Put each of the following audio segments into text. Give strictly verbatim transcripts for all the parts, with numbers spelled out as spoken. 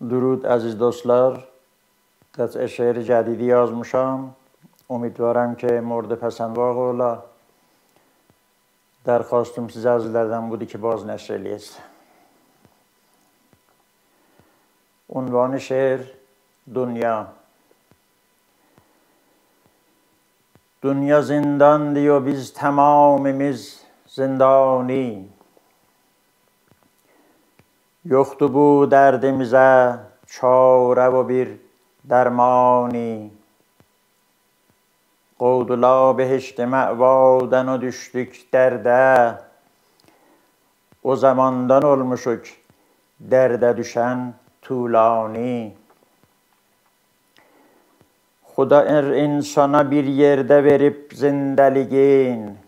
درود، عزیز دوستلار. قطعه شعر جدیدی یازمیشام. امیدوارم کی مورد پسند واقع اولا. درخواستیم سیزه، عزیزلردن، بودور کی بازنشر ائله‌یه‌سیز. عنوان شعر: دونیا. دونیا زینداندی و بیز تمامیمیز زیندانی. یوخدو بو دردیمیزه چاره و بیر درمانی. قوودولار بهشت مأوادان و دوشدوک درده. او زاماندان اولموشوق درده دوشن طولانی. خدا هر اینسانا بیر یئرده وئریب زنده‌لیگین.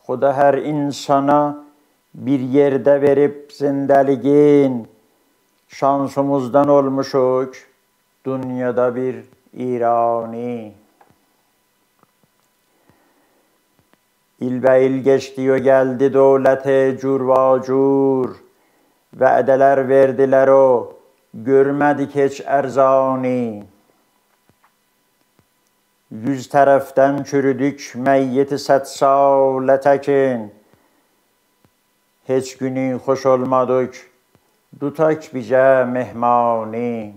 خدا هر اینسانا بیر یئرده وئریب زنده‌لیگین. شانسیمیزدان اولموشوق دونیادا بیر ایرانی. ایل به ایل کئچدی و گلدی دولت جورباجور. وعده‌لر وئردیلر و گؤرمه‌دیک هئچ ارزانی. یوز طرفدن چورودوک میت صد ساله تکین. هئچ گونو خوش اولمادیق، توتاق بیزه مهمانی.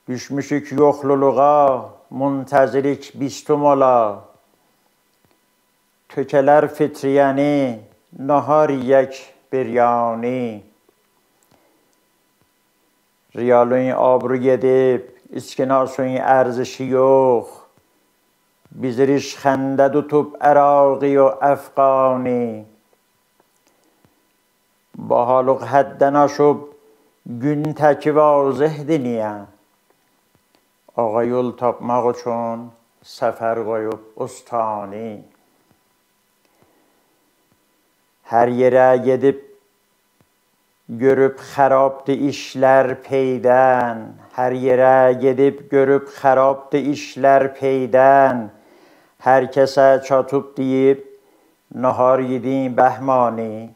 دوشموشوک یوخلولوغا، منتظریک بیستیم اولا. تؤکه‌لر فطریه‌نی، ناهار یئیک بریانی. ریالین آبرو گئدیب، اسکناسین ارزشی یوخ. بیزی ریشخنده توتوب عراقی و افغانی. باهالیق حددن آشیب، گون تکی واضحدیر نییه؟ آغا یول تاپماق اوچون سفر قویوب استانی. هر یئره گئدیب گؤروب خرابدی ایشلر پیدن، هر یئره گئدیب گؤروب خرابدی ایشلر پیدن، هر کسه چاتیب دئییب: «ناهار یئدین بهمانی؟»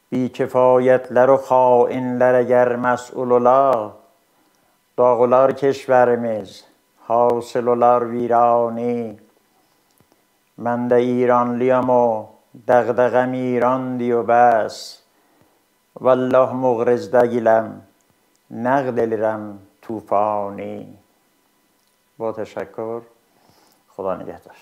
بی‌کفایت‌لر و خائن‌لر اگر مسئول اولا، داغیلار کشوریمیز، حاصل اولار ویرانی. من ده ایرانلی‌یام و دغدغه‌م ایراندی و بس. والله مغرض دئییلم، نقد ائلیرم طوفانی. با تشکر. خدا نگهدار.